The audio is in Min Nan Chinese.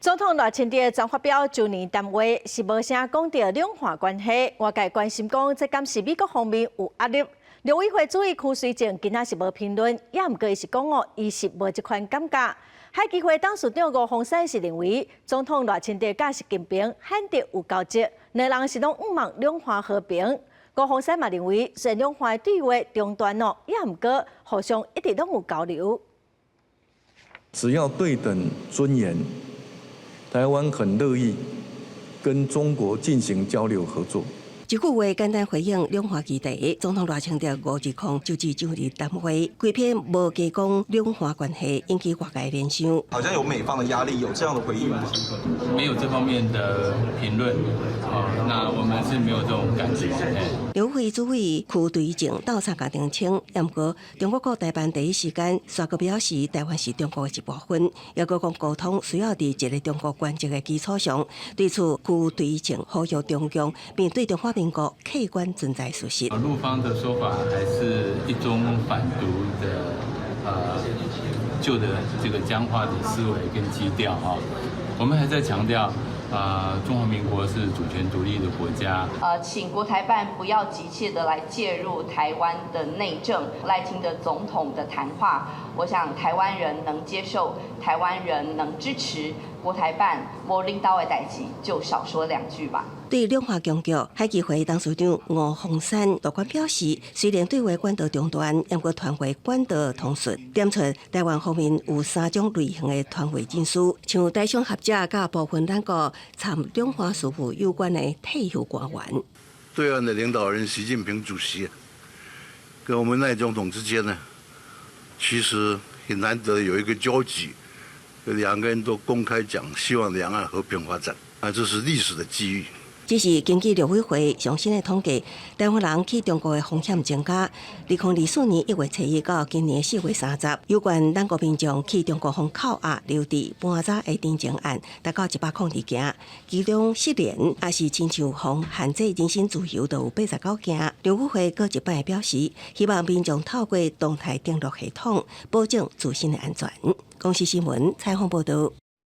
總統賴清德昨發表周年談話，是無啥講著兩岸關係，外界關心講這敢是美國方面有壓力。陸委會主委柯璽靜今仔是無評論，也毋過伊是講哦，伊是無這款感覺。海基會董事長吳鳳山是認為，總統賴清德佮習近平罕得有交集，兩人是攏向望兩岸和平。吳鳳山嘛認為，雖然兩岸對話中斷咯，也毋過互相一直攏有交流。只要對等尊嚴，台灣很樂意跟中國進行交流合作。一句話簡單回應兩岸議題，總統賴清德五二空就職周日談話，規篇無加講兩岸關係，引起外界聯想。好像有美方的壓力，有這樣的回應嗎？沒有這方面的評論，那我們是沒有這種感覺。陸委會主委邱垂正鬥相共澄清，毋過中國國台辦第一時間煞閣表示，台灣是中國的一部分，猶閣講溝通需要佇一個中國原則的基礎上。對此，邱垂正呼籲中共面對中華民國客觀存在事實。陸方的說法還是一中反獨的，舊的這個僵化的思維跟基調啊。我們還在強調，中華民國是主權獨立的國家。請國台辦不要急切的來介入台灣的內政。賴清德總統的談話，我想台灣人能接受，台灣人能支持。國台辦無恁兜的代誌，就少說兩句吧。對兩岸僵局，海基會董事長吳鳳山樂觀表示，雖然對話管道中斷，毋過傳話管道通順。點出台灣方面有三種類型的傳話人士，像台商學者佮部分咱國參兩岸事務有關的退休官員。對岸的領導人習近平主席跟我們賴總統之間呢，其實很難得有一個交集。兩個人都公開講，希望兩岸和平發展，啊，這是歷史的機遇。只是根據陸委會上新的統計，台灣人去中國的風險增加。2024年1月初1到今年4月30，有關咱國民眾去中國予扣押、留置、搬走的偵情案，達到102件，其中失聯抑是親像予限制人身自由，就有89件。陸委會閣一擺表示，希望民眾透過動態登錄系統，保證自身的安全。公視新聞採訪報導。